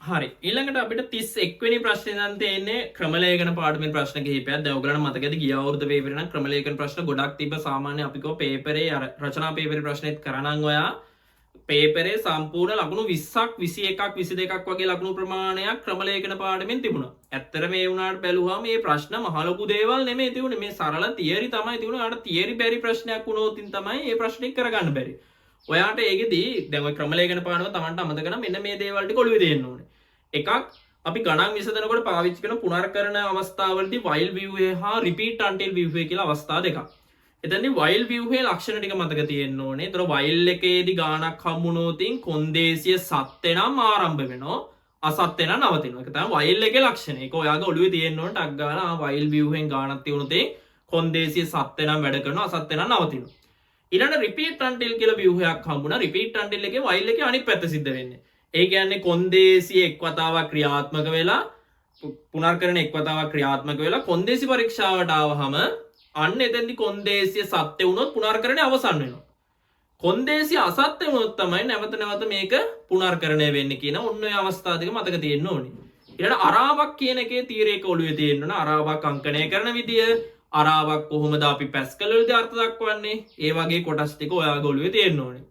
හරි, ඊළඟට අපිට 31 වෙනි ප්‍රශ්නේ නම් තියෙන්නේ ක්‍රමලේඛන පාඩමේ ප්‍රශ්න කිහිපයක්. දැන් ඔයගොල්ලන්ට මතකද ගිය අවුරුද්ද පේපරේ නම් ක්‍රමලේඛන ප්‍රශ්න ගොඩක් තිබ්බ. සාමාන්‍ය අපි කිව්ව පේපරේ අර රචනා පේපරේ ප්‍රශ්නෙත් කරනන් ඔයා පේපරේ සම්පූර්ණ ලකුණු 20ක් 21ක් 22ක් වගේ ලකුණු ප්‍රමාණයක් ක්‍රමලේඛන පාඩමෙන් තිබුණා. ඇත්තට මේ වුණාට බැලුවාම මේ ප්‍රශ්න මහ ලොකු දේවල් නෙමෙයි තිබුණේ. මේ සරල තියරි තමයි තිබුණේ. ඔයාට තියරි බැරි ප්‍රශ්නයක් වුණොත් තමයි මේ ප්‍රශ්නේ කරගන්න බැරි. ඔයාට ඒකෙදී දැන් ඔය ක්‍රමලේඛන පාඩම තමන්ට අමතක නම් මෙන්න මේ දේවල් ටික ඔළුවේ තියෙන්න ඕනේ. එකක්, අපි ගණන් විසඳනකොට පාවිච්චි කරන පුනර්කරණ අවස්ථාවලදී while ව්‍යුහය හා repeat until ව්‍යුහය කියලා අවස්ථා දෙකක්. එතනදී while ව්‍යුහයේ ලක්ෂණ ටික මතක තියෙන්න ඕනේ. ඒතර while එකේදී ගාණක් හම්බුනොත් කොන්දේසිය සත්‍ය නම් ආරම්භ වෙනවා. අසත්‍ය නම් නවතිනවා. ඒක තමයි while එකේ ලක්ෂණ. ඒක ඔයාගේ ඔළුවේ තියෙන්න ඕන ටක් ගාලා ආ while ව්‍යුහෙන් ගාණක් තියුණොත් කොන්දේසිය සත්‍ය නම් වැඩ කරනවා, අසත්‍ය නම් නවතිනවා. ඊළඟ repeat until කියලා ව්‍යුහයක් හම්බුණා. Repeat until එකේ while එකේ අනිත් පැත්ත සිද්ධ වෙන්නේ. ඒ කියන්නේ කොන්දේසිය එක් වතාවක් ක්‍රියාත්මක වෙලා, පුනර්කරණ එක් වතාවක් ක්‍රියාත්මක වෙලා කොන්දේසි පරීක්ෂාවට ආවහම අන්න එතෙන්දි කොන්දේසිය සත්‍ය වුණොත් පුනර්කරණය අවසන් වෙනවා. කොන්දේසිය අසත්‍ය වුණොත් තමයි නැවත නැවත මේක පුනර්කරණය වෙන්නේ කියන ඔන්න ඔය අවස්ථා දෙක මතක තියෙන්න ඕනේ. ඊළඟ අරාවක් කියන එකේ තීරයක ඔළුවේ තියෙන්න ඕන. අරාවක් අංකණය කරන විදිය, අරාවක් කොහොමද අපි පැස්කල් වලදී අර්ථ දක්වන්නේ, ඒ වගේ කොටස් ටික ඔයාගේ ඔළුවේ තියෙන්න ඕනේ.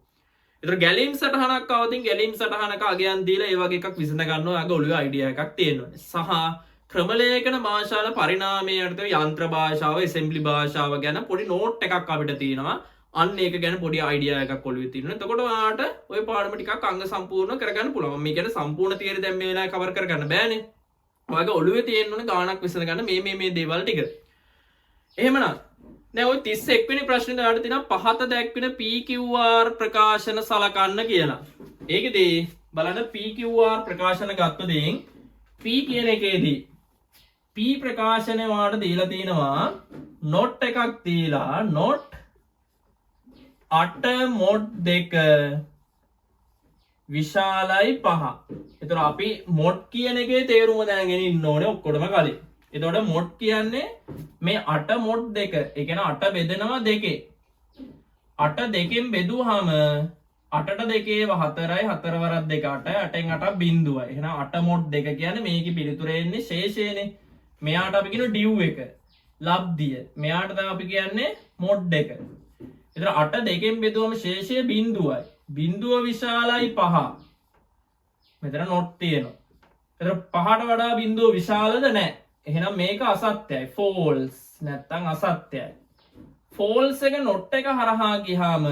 ඒතර ගැලීම් සටහනක් આવතින් ගැලීම් සටහනක අගයන් දීලා ඒ වගේ එකක් විසඳ ගන්න ඔයාගේ ඔළුවේ අයිඩියා එකක් තියෙන්න ඕනේ. සහ ක්‍රමලේඛන භාෂාවල පරිණාමය යටතේ යන්ත්‍ර භාෂාව, ඇසෙම්බලි භාෂාව ගැන පොඩි නෝට් එකක් අපිට තියෙනවා. අන්න ඒක ගැන පොඩි අයිඩියා එකක් ඔළුවේ තියෙනවා. එතකොට ඔයාට ඔය පාඩම ටිකක් අංග සම්පූර්ණ කරගන්න පුළුවන්. මම මේ කියන්නේ සම්පූර්ණ තියරි දැන් මේ වෙලාවේ කවර් කරගන්න බෑනේ. ඔයාගේ ඔළුවේ තියෙන්න ඕනේ ගාණක් විසඳ ගන්න මේ මේ මේ දේවල් ටික. එහෙමනම් දැන් ඔය 31 වෙනි ප්‍රශ්නේ ඔයාලට තියෙනවා පහත දැක්වෙන PQR ප්‍රකාශන සලකන්න කියලා. ඒකෙදී බලන්න PQR ප්‍රකාශන ගත්තොත් P කියන එකේදී P ප්‍රකාශනය ඔයාලට දීලා තිනවා not එකක් දීලා not 8 mod 2 විශාලයි 5. එතකොට අපි මොඩ් කියන එකේ තේරුම දැනගෙන ඉන්න ඕනේ ඔක්කොටම කලින්. එතකොට මොඩ් කියන්නේ මේ 8 මොඩ් 2. ඒ කියන්නේ 8 බෙදෙනවා දෙකේ. 8 දෙකෙන් බෙදුවාම 8ට දෙකේ 4යි, 4 වරක් 2 8යි, 8න් 8ක් බිංදුවයි. එහෙනම් 8 මොඩ් 2 කියන්නේ මේකේ පිළිතුර එන්නේ ශේෂයනේ. මෙයාට අපි කියන ඩිව් එක. ලබ්ධිය. මෙයාට තමයි අපි කියන්නේ මොඩ් එක. එතකොට 8 දෙකෙන් බෙදුවම ශේෂය බිංදුවයි. බිංදුව විශාලයි 5. මෙතන නොට් තියෙනවා. එතකොට 5ට වඩා බිංදුව විශාලද? නැහැ. එහෙනම් මේක අසත්‍යයි. ෆෝල්ස් නැත්තම් අසත්‍යයි. ෆෝල්ස් එක නොට් එක හරහා ගියාම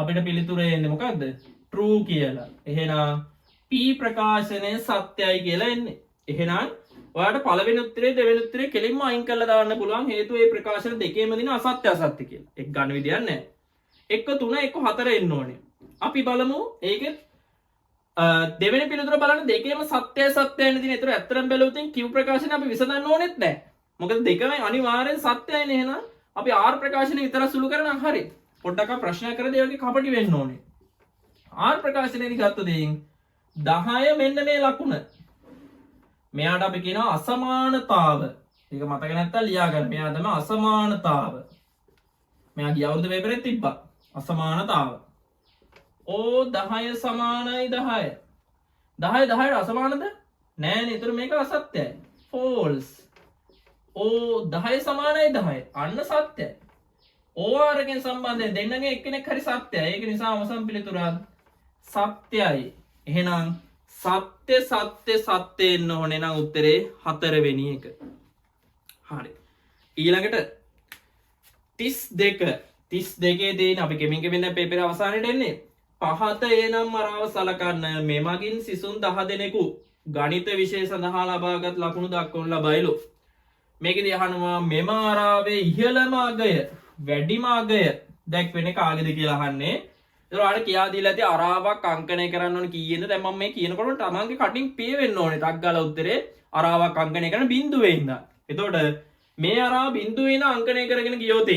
අපිට පිළිතුර එන්නේ මොකද්ද? ට්‍රූ කියලා. එහෙනම් P ප්‍රකාශනය සත්‍යයි කියලා එන්නේ. එහෙනම් ඔයාලට පළවෙනි උත්තරේ දෙවෙනි උත්තරේ කෙලින්ම අයින් කරලා දාන්න පුළුවන්. හේතුව මේ ප්‍රකාශන දෙකේම දින අසත්‍ය අසත්‍ය කියලා. එක් ගන්න විදියක් නැහැ. එක්ක 3 එක්ක 4 එන්න ඕනේ. අපි බලමු ඒකෙත් දෙවෙනි පිළිතුර බලන්න. දෙකේම සත්‍යයි සත්‍යයි නේ තියෙන්නේ. ඒතර ඇත්තටම බැලුවොත් Q ප්‍රකාශන අපි විසඳන්න ඕනෙත් නැහැ. මොකද දෙකම අනිවාර්යෙන් සත්‍යයිනේ. එහෙනම් අපි R ප්‍රකාශනය විතර සුළු කරනම් හරි. පොඩ්ඩක් ආ ප්‍රශ්නයක් කරලා ඒ වගේ කපටි වෙන්න ඕනේ. R ප්‍රකාශනයේදී ගත්තොත් 10 මෙන්න මේ ලකුණ. මෙයාට අපි කියනවා අසමානතාව. ඒක මතක නැත්තම් ලියා ගන්න. මෙයා තමයි අසමානතාව. මෙයා ගිය අවුරුදු පේපරෙත් තිබ්බා. අසමානතාව. ඕ 10 සමානයි 10. 10 10ට අසමානද? නෑනේ. ඒතර මේක අසත්‍යයි. ෆෝල්ස්. ඕ 10 සමානයි 10. අන්න සත්‍යයි. OR එකෙන් සම්බන්ධයෙන් දෙන්නගේ එක්කෙනෙක් හරි සත්‍යයි. ඒක නිසා අවසන් පිළිතුරත් සත්‍යයි. එහෙනම් සත්‍ය සත්‍ය සත්‍ය එන්න ඕනේ නම් උත්තරේ හතරවෙනි එක. හරි. ඊළඟට 32 32 තියෙන අපි කෙමින් කෙමින් දැන් පේපරේ අවසානයට එන්නේ. පහත එනම් අරාව සලකන්න. මෙමගින් සිසුන් 10 දෙනෙකු ගණිත විෂය සඳහා ලබාගත් ලකුණු දක්වනු ලබයිලු. මේකෙදි අහනවා මෙම අරාවේ ඉහළම අගය, වැඩිම අගය දැක්වෙන්නේ කාගේද කියලා අහන්නේ. ඒතර ඔයාලට කියා දීලා ඇති අරාවක් අංකණය කරන්න ඕනේ කීයෙන්ද? දැන් මම මේ කියනකොට තමන්ගේ කටින් පිය වෙන්න ඕනේ. ටක් ගාලා උත්තරේ අරාවක් අංකණය කරන බිඳුවේ ඉඳන්. එතකොට මේ අරාව බිඳුවේ ඉඳන් අංකණය කරගෙන ගියොත්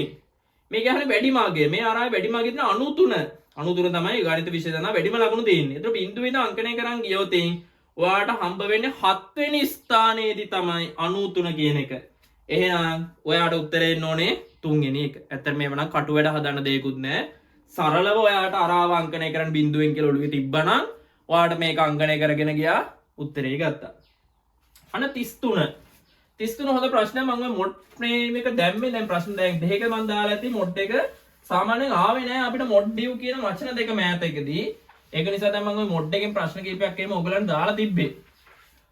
මේක අහන්නේ වැඩිම අගය. මේ අරාවේ වැඩිම අගය තියෙන 93. 93 තමයි ගණිත විෂය දන්නා වැඩිම ලකුණු තියෙන්නේ. ඒතර බිඳුවේ ඉඳන් අංකණය කරන් ගියොත් ඔයාට හම්බ වෙන්නේ හත්වෙනි ස්ථානයේදී තමයි 93 කියන එක. එහෙනම් ඔයාට උත්තරේ එන්න ඕනේ තුන්වෙනි එක. ඇත්තට මේව නම් කටු වැඩ හදන්න දෙයක්වත් නෑ. සරලව ඔයාට අරාව අංකණය කරන්න බිඳුවෙන් කියලා ඔළුවේ තිබ්බනම් ඔයාට මේක අංකණය කරගෙන ගියා. උත්තරේ ගත්තා. අන්න 33. 33 හොඳ ප්‍රශ්නයක්. මම ඔය මොඩ් ෆ්‍රේම් එක දැම්මේ. දැන් ප්‍රශ්න දැන් දෙකක මම දාලා ඇති. මොඩ් එක සාමාන්‍යයෙන් ආවේ නෑ අපිට මොඩ් ඩිව් කියන වචන දෙක මෑත එකදී. ඒක නිසා දැන් මම ඔය මොඩ් එකෙන් ප්‍රශ්න කිහිපයක් එහෙම ඔයගලන්ට දාලා තිබ්බේ.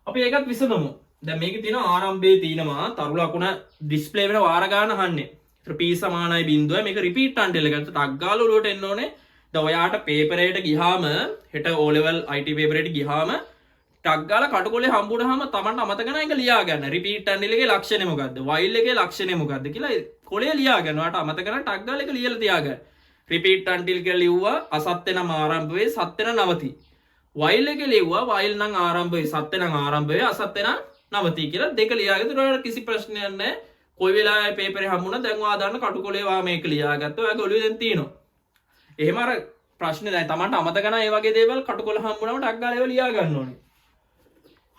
අපි ඒකත් විසඳමු. දැන් මේකේ තියෙනවා ආරම්භයේ තියෙනවා තරු ලකුණ ඩිස්ප්ලේ වෙන වාර ගාන අහන්නේ. ඒතර p සමානයි බිංදුවයි. මේක රිපීට් අන්ටිල් එක. ටක් ගාලා ඔලුවට එන්න ඕනේ. දැන් ඔයාට පේපරේට ගිහාම හෙට O level IT පේපරේට ගිහාම ටක් ගාලා කටුකොලේ හම්බුනහම තමන්ට අමතක නම් ඒක ලියා ගන්න. රිපීට් අන්ටිල් එකේ ලක්ෂණය මොකද්ද? වයිල් එකේ ලක්ෂණය මොකද්ද කියලා කොලේ ලියා ගන්න. ඔයාට අමතක නම් ටක් ගාලා ඒක ලියලා තියාගන්න. රිපීට් අන්ටිල් කියලා ලිව්වා, අසත්‍ය නම් ආරම්භ වේ, සත්‍ය නම් නවතී. වයිල් එකේ ලිව්වා, වයිල් නම් ආරම්භ වේ, සත්‍ය නම් ආරම්භ වේ, අසත්‍ය නම් නවතී කියලා දෙක ලියාගෙන ඔයාලට කිසි ප්‍රශ්නයක් නැහැ. කොයි වෙලාවෙ පේපරේ හම්බුණා දැන් ඔයා දන්න කටුකොලේ වා මේක ලියාගත්තා. ඔයාගේ ඔළුවේ දැන් තියෙනවා. එහෙම අර ප්‍රශ්නේ දැන් තමන්ට අමතක නම් ඒ වගේ දේවල් කටුකොල හම්බුනම ටක් ගාලා ඒවා ලියා ගන්න ඕනේ.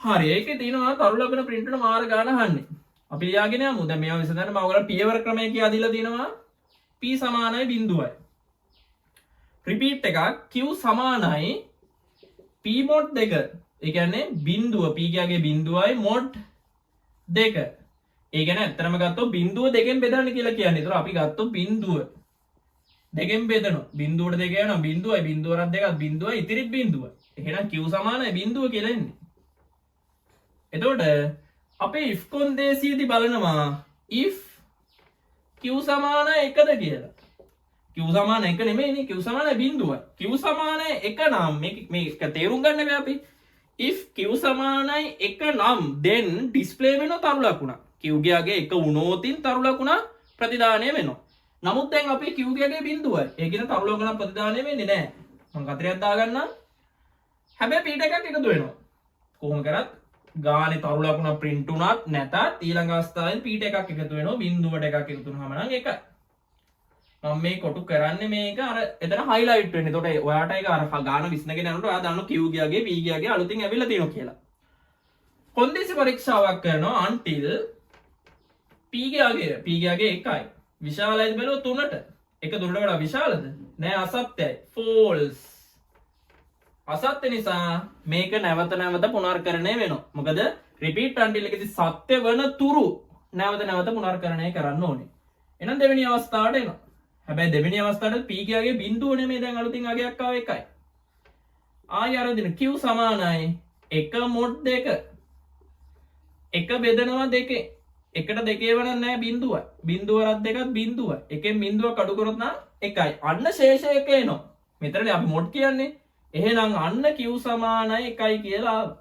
හරි, ඒකේ තියෙනවා තරු ලකුණ ප්‍රින්ට් වෙන වාර ගාන අහන්නේ. අපි ලියාගෙන යමු. දැන් මේවා විසඳන්න මම ඔයාලට පියවර ක්‍රමය කියා දීලා තියෙනවා. P සමානයි බිංදුවයි. රිපීට් එකක් Q සමානයි P mod 2. ඒ කියන්නේ බිංදුව P කියගේ බිංදුවයි මොඩ් 2. ඒ කියන්නේ ඇත්තටම ගත්තොත් බිංදුව දෙකෙන් බෙදන්න කියලා කියන්නේ. ඒතර අපි ගත්තොත් බිංදුව දෙකෙන් බෙදනවා. බිංදුවට දෙක යනවා බිංදුවයි, බිංදුවරක් දෙකක් බිංදුවයි, ඉතිරිත් බිංදුවයි. එහෙනම් Q සමානයි බිංදුව කියලා එන්නේ. එතකොට අපේ if කොන්දේසියේදී බලනවා if Q සමානයි 1ද කියලා. Q සමාන 1 නෙමෙයිනේ, Q සමානයි බිංදුවයි. Q සමානයි 1 නම් මේක මේක තේරුම් ගන්න බෑ අපි. If Q සමානයි 1 නම් then display වෙන තරු ලකුණක්. Q ගේ 1 වුණොතින් තරු ලකුණක් ප්‍රතිදානය වෙනවා. නමුත් දැන් අපේ Q ගේ බිංදුවයි. ඒ කියන්නේ තරු ලකුණක් ප්‍රතිදානය වෙන්නේ නැහැ. මං කතරයක් දාගන්නම්. හැබැයි පීට එකක් එකතු වෙනවා. කොහොම කරත් ගානේ තරු ලකුණ ප්‍රින්ට් වුණත් නැතත් ඊළඟ අවස්ථාවෙන් පීට එකක් එකතු වෙනවා. බිංදුවට එකක් එකතු වුණාම නම් එකයි. මම මේ කොටු කරන්නේ මේක අර එතන හයිලයිට් වෙන්නේ. එතකොට ඔයාට ඒක අර ගාන විසඳගෙන යනකොට ඔයා දන්නවා Q ගියාගේ P ගියාගේ අලුතින් ඇවිල්ලා තියෙනවා කියලා. කොන්දේසි පරීක්ෂාවක් කරනවා until P ගියාගේ P ගියාගේ 1යි. විශාලයිද බැලුවොත් 3ට. එක 3ට වඩා විශාලද? නෑ, අසත්‍යයි. False. අසත්‍ය නිසා මේක නැවත නැවත පුනර්කරණය වෙනවා. මොකද රිපීට් අන්ටිල් එකේදී සත්‍ය වන තුරු නැවත නැවත පුනර්කරණය කරන්න ඕනේ. එහෙනම් දෙවෙනි අවස්ථාවට එනවා. හැබැයි දෙවෙනි අවස්ථාවට P කියාගේ බිංදුව නෙමෙයි, දැන් අලුතින් අගයක් ආව 1යි. ආයි අර දින Q සමානයි 1 මොඩ් 2. 1 බෙදනවා දෙකේ. එකට දෙකේ වරක් නෑ, බිංදුවයි. බිංදුව වරක් දෙකත් බිංදුවයි. එකෙන් බිංදුවක් අඩු කරොත් නම් 1යි. අන්න ශේෂ එක එනවා. මෙතනනේ අපි මොඩ් කියන්නේ. එහෙනම් අන්න Q සමානයි 1යි කියලා ආවා.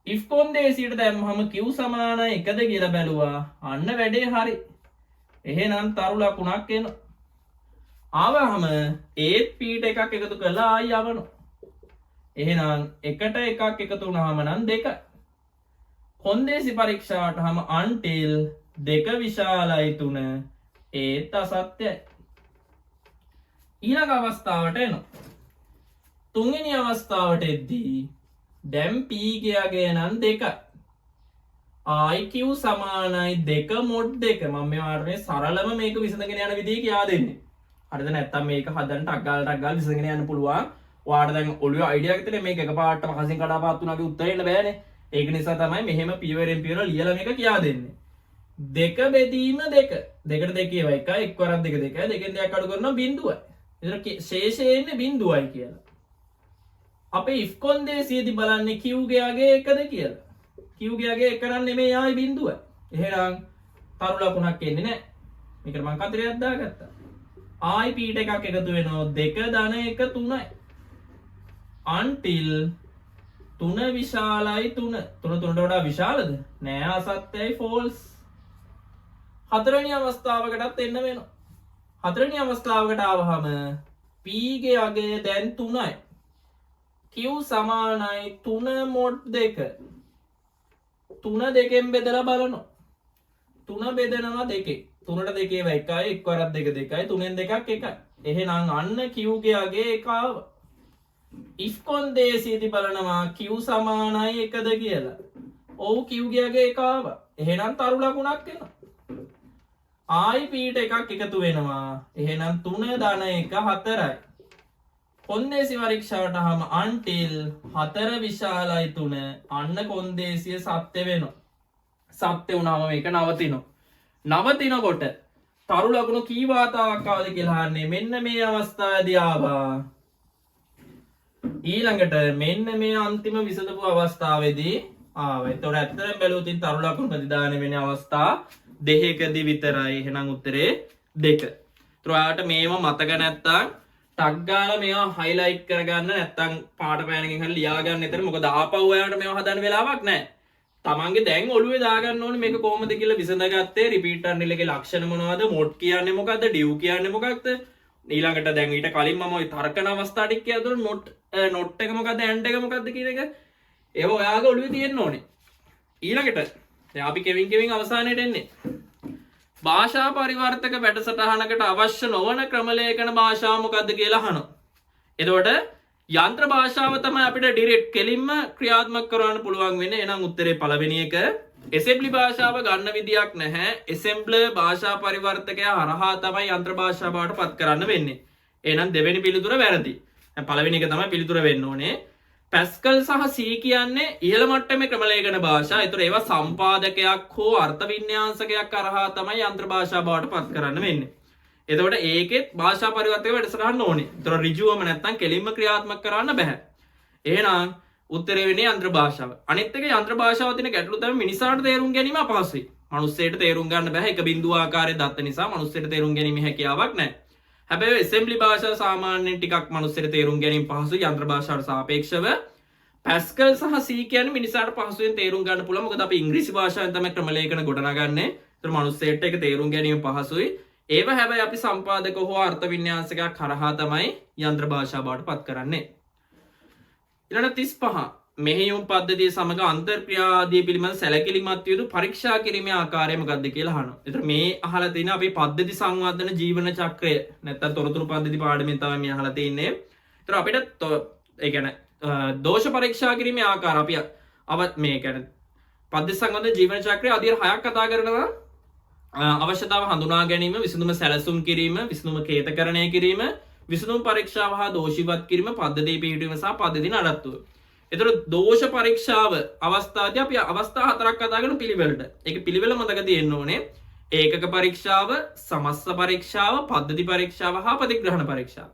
If කොන්දේසියට දැම්මහම Q සමානයි 1ද කියලා බැලුවා. අන්න වැඩේ හරි. එහෙනම් තරු ලකුණක් එනවා. ආවහම ඒත් පීට එකක් එකතු කරලා ආයි යවනවා. එහෙනම් එකට එකක් එකතු වුණාම නම් දෙකයි. කොන්දේසි පරීක්ෂාවට හම until දෙක විශාලයි තුන, ඒත් අසත්‍යයි. ඊළඟ අවස්ථාවට එනවා. තුන්වෙනි අවස්ථාවට එද්දී දැන් P කියාගේ නම් දෙකයි. ආයි Q සමානයි දෙක මොඩ් දෙක. මම මේ වාට මේ සරලම මේක විසඳගෙන යන විදිය කියා දෙන්නේ. හරිද? නැත්තම් මේක හදන්න ටක් ගාලා ටක් ගාලා විසඳගෙන යන්න පුළුවන්. ඔයාට දැන් ඔළුවේ අයිඩියා එකක් තියෙන මේක එකපාරටම අහසින් කඩාපාත් වුණාගේ උත්තරේ එන්න බෑනේ. ඒක නිසා තමයි මෙහෙම පියවරෙන් පියවර ලියලා මේක කියා දෙන්නේ. දෙක බෙදීම දෙක. දෙකට දෙක ඒවා එකයි, එක් වරක් දෙක දෙකයි, දෙකෙන් දෙකක් අඩු කරනවා බිංදුවයි. ඒතර ශේෂය එන්නේ බිංදුවයි කියලා. අපේ if කොන්දේසියේදී බලන්නේ Q ගේ එකද කියලා. Q ගේ එක නම් නෙමෙයි, ආයි බිංදුවයි. එහෙනම් තරු ලකුණක් එන්නේ නැහැ. මේකට මං කතරයක් දාගත්තා. ආයි පීට එකක් එකතු වෙනවා, දෙක ධන එක තුනයි. Until තුන විශාලයි තුන. තුන තුනට වඩා විශාලද? නෑ, අසත්‍යයි, ෆෝල්ස්. හතරවෙනි අවස්ථාවකටත් එන්න වෙනවා. හතරවෙනි අවස්ථාවකට ආවහම P ගේ අගය දැන් තුනයි. Q සමානයි තුන මොඩ් දෙක. තුන දෙකෙන් බෙදලා බලනවා. තුන බෙදනවා දෙකේ. තුනට දෙකේ ඒවා එකයි, එක් වරක් දෙක දෙකයි, තුනෙන් දෙකක් එකයි. එහෙනම් අන්න Q ගේ අගය එක ආවා. If කොන්දේසියේදී බලනවා Q සමානයි එකද කියලා. ඔව්, Q ගේ අගය එක ආවා. එහෙනම් තරු ලකුණක් එනවා. ආයි පීට එකක් එකතු වෙනවා. එහෙනම් තුන ධන එක හතරයි. කොන්දේසි පරීක්ෂාවට ආවම until 4 විශාලයි 3, අන්න කොන්දේසිය සත්‍ය වෙනවා. සත්‍ය වුණාම මේක නවතිනවා. නවතිනකොට තරු ලකුණු කී වාතාවක් ආවද කියලා අහන්නේ. මෙන්න මේ අවස්ථාවේදී ආවා. ඊළඟට මෙන්න මේ අන්තිම විසඳපු අවස්ථාවේදී ආවා. එතකොට ඇත්තටම බැලුවොත් ඉතින් තරු ලකුණු ප්‍රතිදාන වෙන අවස්ථා දෙකකදී විතරයි. එහෙනම් උත්තරේ 2. ඒතර ඔයාලට මේව මතක නැත්තම් ටක් ගාලා මේවා හයිලයිට් කරගන්න, නැත්තම් පාට පෑනකින් හරි ලියා ගන්න. එතන මොකද ආපහු ඔයාලට මේවා හදන්න වෙලාවක් නැහැ. තමන්ගේ දැන් ඔළුවේ දාගන්න ඕනේ මේක කොහොමද කියලා විසඳගත්තේ. රිපීට් අන්ටිල් එකේ ලක්ෂණ මොනවද, මොඩ් කියන්නේ මොකද්ද, ඩියු කියන්නේ මොකක්ද, ඊළඟට දැන් ඊට කලින් මම ඔය තර්කන අවස්ථා ටික කියලා දුන්නා. නොට් නොට් එක මොකද්ද, ඇන්ඩ් එක මොකද්ද කියන එක ඒව ඔයාගේ ඔළුවේ තියෙන්න ඕනේ. ඊළඟට දැන් අපි කෙවින් කෙවින් අවසානයට එන්නේ. භාෂා පරිවර්තක වැඩසටහනකට අවශ්‍ය නොවන ක්‍රමලේඛන භාෂාව මොකද්ද කියලා අහනවා. එතකොට යන්ත්‍ර භාෂාව තමයි අපිට ඩිරෙක්ට් කෙලින්ම ක්‍රියාත්මක කරවන්න පුළුවන් වෙන්නේ. එහෙනම් උත්තරේ පළවෙනි එක. ඇසෙම්බලි භාෂාව ගන්න විදියක් නැහැ. ඇසෙම්බ්ලර් භාෂා පරිවර්තකයා හරහා තමයි යන්ත්‍ර භාෂාව බවට පත් කරන්න වෙන්නේ. එහෙනම් දෙවෙනි පිළිතුර වැරදි. දැන් පළවෙනි එක තමයි පිළිතුර වෙන්න ඕනේ. පැස්කල් සහ C කියන්නේ ඉහළ මට්ටමේ ක්‍රමලේඛන භාෂා. ඒතර ඒවා සම්පාදකයක් හෝ අර්ථ වින්‍යාසකයක් හරහා තමයි යන්ත්‍ර භාෂා බවට පත් කරන්න වෙන්නේ. එතකොට ඒකෙත් භාෂා පරිවර්තක වැඩසටහන ඕනේ. ඒතර ඍජුවම නැත්තම් කෙලින්ම ක්‍රියාත්මක කරන්න බෑ. එහෙනම් උත්තරේ වෙන්නේ යන්ත්‍ර භාෂාව. අනිත් එක යන්ත්‍ර භාෂාව තියෙන ගැටලු තමයි මිනිසාට තේරුම් ගැනීම අපහසුයි. මිනිස්සෙට තේරුම් ගන්න බෑ. එක බිඳුව ආකාරයේ දත්ත නිසා මිනිස්සෙට තේරුම් ගැනීමේ හැකියාවක් නැහැ. හැබැයි ඇසෙම්බලි භාෂාව සාමාන්‍යයෙන් ටිකක් මිනිස්සෙට තේරුම් ගැනීම පහසුයි යන්ත්‍ර භාෂාවට සාපේක්ෂව. පැස්කල් සහ C කියන්නේ මිනිසාට පහසුවෙන් තේරුම් ගන්න පුළුවන්. මොකද අපි ඉංග්‍රීසි භාෂාවෙන් තමයි ක්‍රමලේඛන ගොඩනගන්නේ. ඒතර මිනිස්සෙට ඒක තේරුම් ගැනීම පහසුයි. ඒව හැබැයි අපි සම්පාදක හෝ අර්ථ වින්‍යාසකයක් හරහා තමයි යන්ත්‍ර භාෂාව බවට පත් කරන්නේ. ඊළඟ 35, මෙහෙයුම් පද්ධතිය සමග අන්තර්ක්‍රියා ආදී පිළිබඳ සැලකිලිමත් විය යුතු පරීක්ෂා කිරීමේ ආකාරය මොකක්ද කියලා අහනවා. ඒතර මේ අහලා තියෙන අපේ පද්ධති සංවර්ධන ජීවන චක්‍රය නැත්තම් තොරතුරු පද්ධති පාඩමෙන් තමයි මේ අහලා තියෙන්නේ. ඒතර අපිට ඒ කියන්නේ දෝෂ පරීක්ෂා කිරීමේ ආකාර අපි අවත් මේ කියන්නේ පද්ධති සංවර්ධන ජීවන චක්‍රය අදියර 6ක් කතා කරනවා. අවශ්‍යතාව හඳුනා ගැනීම, විසඳුම සැලසුම් කිරීම, විසඳුම කේතකරණය කිරීම, විසඳුම් පරීක්ෂාව හා දෝෂිවත් කිරීම, පද්ධතිය පිහිටුවීම සහ පද්ධති නඩත්තුව. එතකොට දෝෂ පරීක්ෂාව අවස්ථාවේදී අපි අවස්ථා හතරක් කතා කරන පිළිවෙලට. ඒක පිළිවෙල මතක තියෙන්න ඕනේ. ඒකක පරීක්ෂාව, සමස්ත පරීක්ෂාව, පද්ධති පරීක්ෂාව හා ප්‍රතිග්‍රහණ පරීක්ෂාව.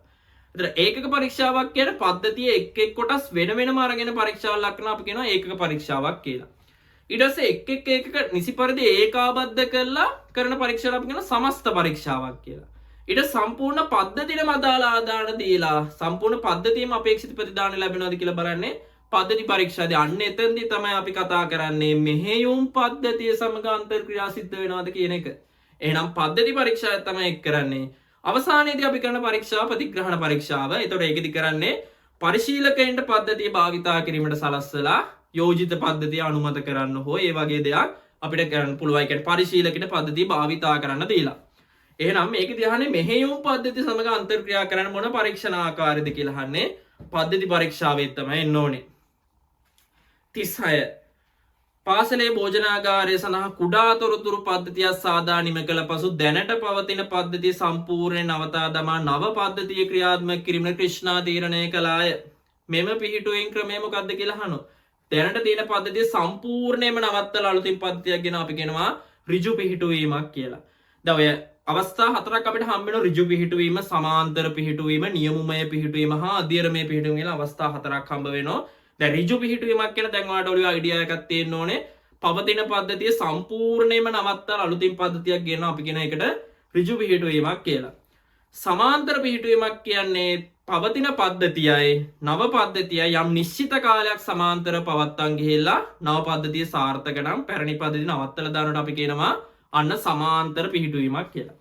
එතකොට ඒකක පරීක්ෂාවක් කියන්නේ පද්ධතියේ එක් එක් කොටස් වෙන වෙනම අරගෙන පරීක්ෂාවක් ලක් කරනවා අපි කියනවා ඒකක පරීක්ෂාවක් කියලා. ඊට පස්සේ එක් එක් ඒකක නිසි පරිදි ඒකාබද්ධ කරලා කරන පරීක්ෂාවට අපි කියනවා සමස්ත පරීක්ෂාවක් කියලා. ඊට සම්පූර්ණ පද්ධතියටම අදාළ ආදාන දීලා සම්පූර්ණ පද්ධතියම අපේක්ෂිත ප්‍රතිදාන ලැබෙනවද කියලා බලන්නේ පද්ධති පරීක්ෂාදී. අන්න එතෙන්දී තමයි අපි කතා කරන්නේ මෙහෙයුම් පද්ධතිය සමග අන්තර්ක්‍රියා සිද්ධ වෙනවද කියන එක. එහෙනම් පද්ධති පරීක්ෂාව තමයි එක් කරන්නේ. අවසානයේදී අපි කරන පරීක්ෂාව ප්‍රතිග්‍රහණ පරීක්ෂාව. එතකොට ඒකෙදි කරන්නේ පරිශීලකයින්ට පද්ධතිය භාවිතා කිරීමට සලස්වලා යෝජිත පද්ධතිය අනුමත කරන්න හෝ ඒ වගේ දෙයක් අපිට කරන්න පුළුවන්. ඒ කියන්නේ පරිශීලකයින්ට පද්ධතිය භාවිතා කරන්න දීලා. එහෙනම් මේකෙදි අහන්නේ මෙහෙයුම් පද්ධති සමග අන්තර්ක්‍රියා කරන්න මොන පරීක්ෂණ ආකාරයද කියලා අහන්නේ. පද්ධති පරීක්ෂාවෙත් තමයි එන්න ඕනේ. 36, පාසලේ භෝජනාගාරය සඳහා කුඩා තොරතුරු පද්ධතියක් සාදා නිම කළ පසු දැනට පවතින පද්ධතිය සම්පූර්ණයෙන් නවතා දමා නව පද්ධතිය ක්‍රියාත්මක කිරීමට ක්‍රිෂ්ණා තීරණය කළාය. මෙම පිහිටුවීම් ක්‍රමය මොකක්ද කියලා අහනවා. දැනට තියෙන පද්ධතිය සම්පූර්ණයෙන්ම නවත්තලා අලුතින් පද්ධතියක් ගෙන අපි කියනවා ඍජු පිහිටුවීමක් කියලා. දැන් ඔය අවස්ථා හතරක් අපිට හම්බ වෙනවා. ඍජු පිහිටුවීම, සමාන්තර පිහිටුවීම, නියමුමය පිහිටුවීම හා අධිරමය පිහිටුවීම කියලා අවස්ථා හතරක් හම්බ වෙනවා. දැන් ඍජු පිහිටුවීමක් කියලා දැන් ඔයාලට ඔළුවේ අයිඩියා එකක් තියෙන්න ඕනේ. පවතින පද්ධතිය සම්පූර්ණයෙන්ම නවත්තලා අලුතින් පද්ධතියක් ගෙනවා අපි කියන එකට ඍජු පිහිටුවීමක් කියලා. සමාන්තර පිහිටුවීමක් කියන්නේ පවතින පද්ධතියයි නව පද්ධතියයි යම් නිශ්චිත කාලයක් සමාන්තර පවත්තන් ගිහිල්ලා නව පද්ධතිය සාර්ථක නම් පැරණි පද්ධතිය නවත්තලා දානකොට අපි කියනවා අන්න සමාන්තර පිහිටුවීමක් කියලා.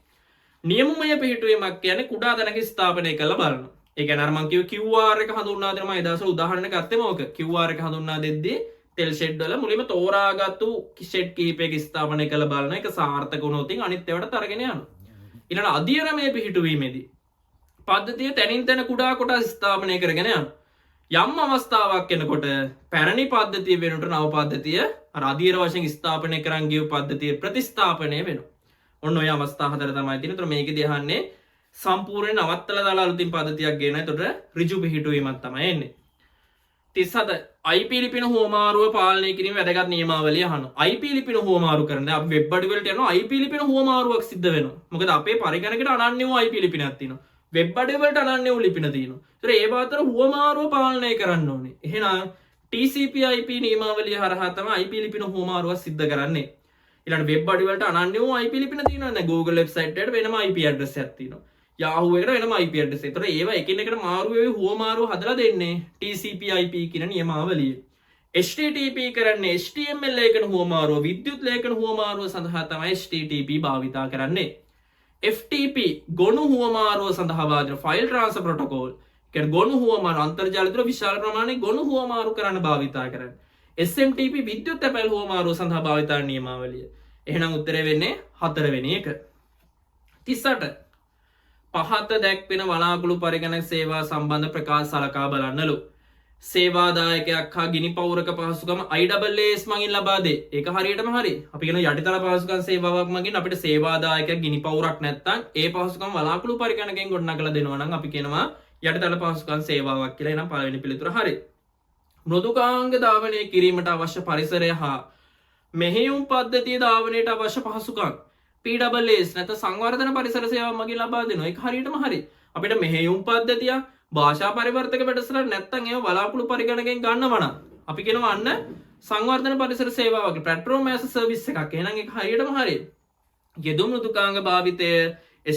නියමුමය පිහිටුවීමක් කියන්නේ කුඩා තැනක ස්ථාපනය කරලා බලනවා. ඒ කියන්නේ අර මං කිව්ව QR එක හඳුන්වා දෙනවා. මම ඒ දවස්වල උදාහරණ ගත්තෙම ඕක. QR එක හඳුන්වා දෙද්දී තෙල් ෂෙඩ් වල මුලින්ම තෝරාගත්තු ෂෙඩ් කිහිපයක ස්ථාපනය කරලා බලන එක සාර්ථක වුණොත් අනිත් ඒවාට අරගෙන යනවා. ඊළඟ අධියරමය පිහිටුවීමේදී පද්ධතිය තැනින් තැන කුඩා කොටස් ස්ථාපනය කරගෙන යනවා. යම් අවස්ථාවක් එනකොට පැරණි පද්ධතිය වෙනුවට නව පද්ධතිය අර අධියර වශයෙන් ස්ථාපනය කරන් ගිය පද්ධතිය ප්‍රතිස්ථාපනය වෙනවා. ඔන්න ඔය අවස්ථා හතර තමයි තියෙන්නේ. ඒතර මේකෙදි අහන්නේ සම්පූර්ණයෙන් නවත්තලා දාලා අලුතින් පද්ධතියක් ගේනවා. එතකොට ඍජු පිහිටුවීමක් තමයි එන්නේ. 37, IP ලිපින හුවමාරුව පාලනය කිරීම වැදගත් නියමාවලිය අහනවා. IP ලිපින හුවමාරු කරන. දැන් අපි වෙබ් අඩවි වලට යනවා, IP ලිපින හුවමාරුවක් සිද්ධ වෙනවා. මොකද අපේ පරිගණකට අනන්‍ය වූ IP ලිපිනයක් තියෙනවා. වෙබ් අඩවි වලට අනන්‍ය වූ ලිපින තියෙනවා. ඒතර ඒ අතර හුවමාරුව පාලනය කරන්න ඕනේ. එහෙනම් TCP/IP නියමාවලිය හරහා තමයි IP ලිපින හුවමාරුවක් සිද්ධ කරන්නේ. ඊළඟට වෙබ් අඩවි වලට අනන්‍ය වූ IP ලිපින තියෙනවා. දැන් Google website එකට වෙනම IP address එකක් තියෙනවා. Yahoo එකට වෙනම IP address එක. ඒතර ඒවා එකින් එකට මාරු වෙවි හුවමාරුව හදලා දෙන්නේ TCP/IP කියන නියමාවලිය. HTTP කරන්නේ HTML ලේඛන හුවමාරුව, විද්‍යුත් ලේඛන හුවමාරුව සඳහා තමයි HTTP භාවිතා කරන්නේ. FTP ගොනු හුවමාරුව සඳහා භාවිත කරන ෆයිල් ට්‍රාන්ස්ෆර් ප්‍රොටෝකෝල්. කියන්නේ ගොනු හුවමාරු, අන්තර්ජාලය තුළ විශාල ප්‍රමාණයේ ගොනු හුවමාරු කරන්න භාවිතා කරන්නේ. SMTP විද්‍යුත් තැපැල් හුවමාරුව සඳහා භාවිතා කරන නියමාවලිය. එහෙනම් උත්තරේ වෙන්නේ හතරවෙනි එක. 38, පහත දැක්වෙන වලාකුළු පරිගණක සේවා සම්බන්ධ ප්‍රකාශ සලකා බලන්නලු. සේවාදායකයක් හා ගිනි පවුරක පහසුකම IaaS මගින් ලබා දේ. ඒක හරියටම හරි. අපි කියන යටිතල පහසුකම් සේවාවක් මගින් අපිට සේවාදායකයක් ගිනි පවුරක් නැත්තම් ඒ පහසුකම් වලාකුළු පරිගණකයෙන් ගොඩනගලා දෙනවා නම් අපි කියනවා යටිතල පහසුකම් සේවාවක් කියලා. එහෙනම් පළවෙනි පිළිතුර හරි. මෘදුකාංග ධාවනය කිරීමට අවශ්‍ය පරිසරය හා මෙහෙයුම් පද්ධතිය ධාවනයට අවශ්‍ය පහසුකම් PaaS නැත්නම් සංවර්ධන පරිසර සේවා මගින් ලබා දෙනවා. ඒක හරියටම හරි. අපිට මෙහෙයුම් පද්ධතිය, භාෂා පරිවර්තක වැඩසටහන නැත්නම් ඒවා වලාකුළු පරිගණකයෙන් ගන්නවා නම් අපි කියනවා අන්න සංවර්ධන පරිසර සේවාවක්, ප්ලැට්ෆෝම් ඇස් අ සර්විස් එකක්. එහෙනම් ඒක හරියටම හරි. යෙදුම් මෘදුකාංග භාවිතය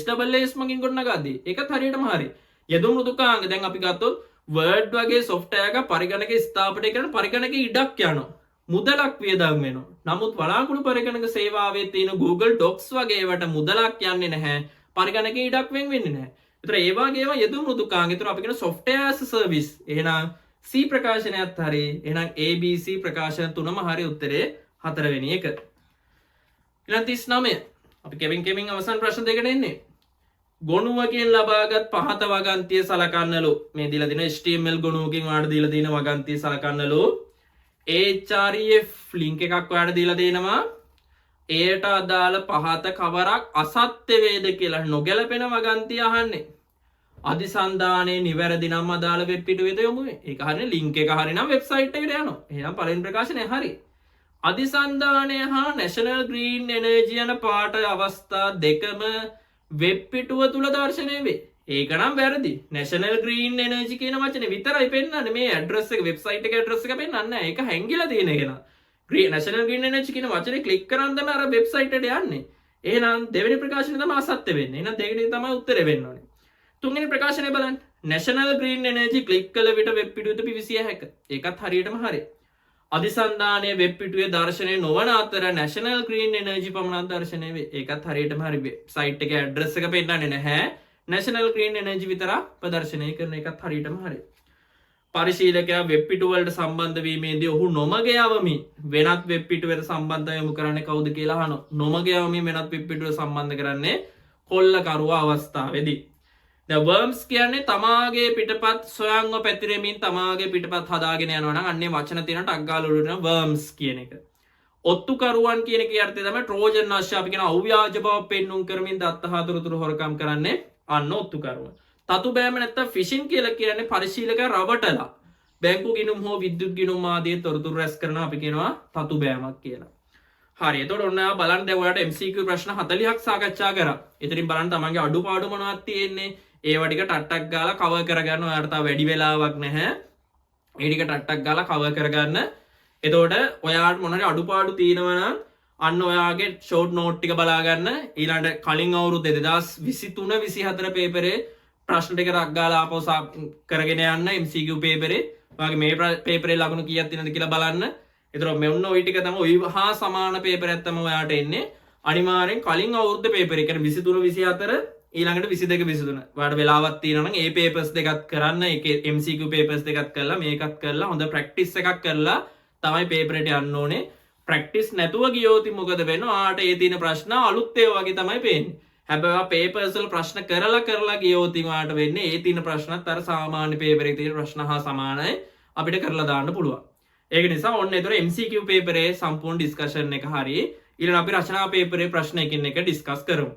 SaaS මගින් ගොඩනගද්දී ඒකත් හරියටම හරි. යෙදුම් මෘදුකාංග දැන් අපි ගත්තොත් Word වගේ සොෆ්ට්වෙයාර් එකක් පරිගණකේ ස්ථාපනය කරන පරිගණකේ ඉඩක් යනවා. මුදලක් වියදම් වෙනවා. නමුත් වලාකුළු පරිගණක සේවාවේ තියෙන Google Docs වගේ ඒවට මුදලක් යන්නේ නැහැ. පරිගණකේ ඉඩක් වෙන් වෙන්නේ නැහැ. ඒතර ඒ වගේ ඒවා යෙදුම් මෘදුකාංග. ඒතර අපි කියන software as a service. එහෙනම් C ප්‍රකාශනයත් හරි. එහෙනම් ABC ප්‍රකාශන තුනම හරි, උත්තරේ හතරවෙනි එක. ඊළඟ 39. අපි කෙවින් කෙවින් අවසන් ප්‍රශ්න දෙකට එන්නේ. ගොනුවකින් ලබාගත් පහත වගන්තිය සලකන්නලු. මේ දීලා තියෙන HTML ගොනුවකින් ඔයාලට දීලා තියෙන වගන්තිය සලකන්නලු. HREF link එකක් ඔයාලට දීලා තියෙනවා. එයට අදාළ පහත කවරක් අසත්‍ය වේද කියලා නොගැලපෙන වගන්තිය අහන්නේ. අධිසන්ධානයේ නිවැරදි නම් අදාළ වෙබ් පිටු වෙත යොමු වේ. ඒක හරිනේ, ලින්ක් එක හරිනම් වෙබ්සයිට් එකට යනවා. එහෙනම් පළවෙනි ප්‍රකාශනය හරි. අධිසන්ධානය හා නැෂනල් ග්‍රීන් එනර්ජි යන පාඨ අවස්ථා දෙකම වෙබ් පිටුව තුල දර්ශනය වේ. ඒක නම් වැරදි. නැෂනල් ග්‍රීන් එනර්ජි කියන වචනේ විතරයි පෙන්වන්නේ. මේ ඇඩ්‍රස් එක, වෙබ්සයිට් එකේ ඇඩ්‍රස් එක පෙන්වන්නේ නැහැ. ඒක හැංගිලා තියෙන එක නා. නැෂනල් ග්‍රීන් එනර්ජි කියන වචනේ ක්ලික් කරන් තමයි අර වෙබ්සයිට් එකට යන්නේ. එහෙනම් දෙවෙනි ප්‍රකාශනය තමයි අසත්‍ය වෙන්නේ. එහෙනම් දෙවෙනි තමයි උත්තරේ වෙන්න ඕනේ. තුන්වෙනි ප්‍රකාශනය බලන්න. නැෂනල් ග්‍රීන් එනර්ජි ක්ලික් කළ විට වෙබ් පිටුව වෙත පිවිසිය හැක. ඒකත් හරියටම හරි. අධිසන්ධානයේ වෙබ් පිටුවේ දර්ශනය නොවන අතර නැෂනල් ග්‍රීන් එනර්ජි පමණක් දර්ශනය වේ. ඒකත් හරියටම හරි. වෙබ්සයිට් එකේ ඇඩ්‍රස් එක පෙන්නන්නේ නැහැ. නැෂනල් ග්‍රීන් එනර්ජි විතරක් ප්‍රදර්ශනය කරන එකත් හරියටම හරි. පරිශීලකයා වෙබ් පිටු වලට සම්බන්ධ වීමේදී ඔහු නොමග යවමින් වෙනත් වෙබ් පිටු වෙත සම්බන්ධ යොමු කරන්නේ කවුද කියලා අහනවා. නොමග යවමින් වෙනත් වෙබ් පිටුවට සම්බන්ධ කරන්නේ කොල්ලකරුවා අවස්ථාවේදී. දැන් වර්ම්ස් කියන්නේ තමාගේ පිටපත් ස්වයංව පැතිරෙමින් තමාගේ පිටපත් හදාගෙන යනවා නම් අන්නේ වචන තියෙන ටක් ගාලා උඩට යන වර්ම්ස් කියන එක. ඔත්තුකරුවන් කියන එකේ අර්ථය තමයි ට්‍රෝජන් අශ්වයා, අපි කියන අව්‍යාජ බව පෙන්නුම් කරමින් දත්ත හා තොරතුරු හොරකම් කරන්නේ අන්න ඔත්තුකරුවන්. තතු බෑම නැත්තම් ෆිෂින් කියලා කියන්නේ පරිශීලකයා රවටලා බැංකු ගිණුම් හෝ විද්‍යුත් ගිණුම් ආදී තොරතුරු රැස් කරනවා, අපි කියනවා තතු බෑමක් කියලා. හරි, එතකොට ඔන්න ඔයා බලන්න, දැන් ඔයාලට MCQ ප්‍රශ්න 40ක් සාකච්ඡා කරා. ඉතින් බලන්න තමන්ගේ අඩුපාඩු මොනවද තියෙන්නේ? ඒවා ටික ටක් ටක් ගාලා කවර් කරගන්න. ඔයාලට තව වැඩි වෙලාවක් නැහැ. ඒ ටික ටක් ටක් ගාලා කවර් කරගන්න. එතකොට ඔයාට මොන හරි අඩුපාඩු තියෙනවා නම් අන්න ඔයාගේ ෂෝට් නෝට් ටික බලා ගන්න. ඊළඟට කලින් අවුරුද්දේ 2023 24 පේපරේ ප්‍රශ්න ටික ටක් ගාලා ආපහු කරගෙන යන්න MCQ පේපරේ. ඔයාගේ මේ පේපරේ ලකුණු කීයක් තියෙනවද කියලා බලන්න. එතකොට මෙන්න ඔය ටික තමයි, ඔය හා සමාන පේපරයක් තමයි ඔයාට එන්නේ. අනිවාර්යෙන් කලින් අවුරුද්ද පේපර් එක කියන්නේ 23 24, ඊළඟට 22 23. ඔයාට වෙලාවක් තියෙනවා නම් ඒ පේපර්ස් දෙකත් කරන්න. ඒකේ MCQ papers දෙකත් කරලා මේකත් කරලා හොඳ ප්‍රැක්ටිස් එකක් කරලා තමයි පේපරේට යන්න ඕනේ. ප්‍රැක්ටිස් නැතුව ගියොත් ඉතින් මොකද වෙන්නේ? ඔයාට ඒ තියෙන ප්‍රශ්න අලුත් ඒවා වගේ තමයි පේන්නේ. හැබැයි ඔයා පේපර්ස් වල ප්‍රශ්න කරලා කරලා ගියොත් ඉතින් ඔයාට වෙන්නේ ඒ තියෙන ප්‍රශ්නත් අර සාමාන්‍ය පේපර් එකේ තියෙන ප්‍රශ්න හා සමානයි, අපිට කරලා දාන්න පුළුවන්. ඒක නිසා ඔන්න ඒතර MCQ පේපරේ සම්පූර්ණ ඩිස්කෂන් එක හරි. ඊළඟ අපි රචනා පේපරේ ප්‍රශ්න එකින් එක ඩිස්කස් කරමු.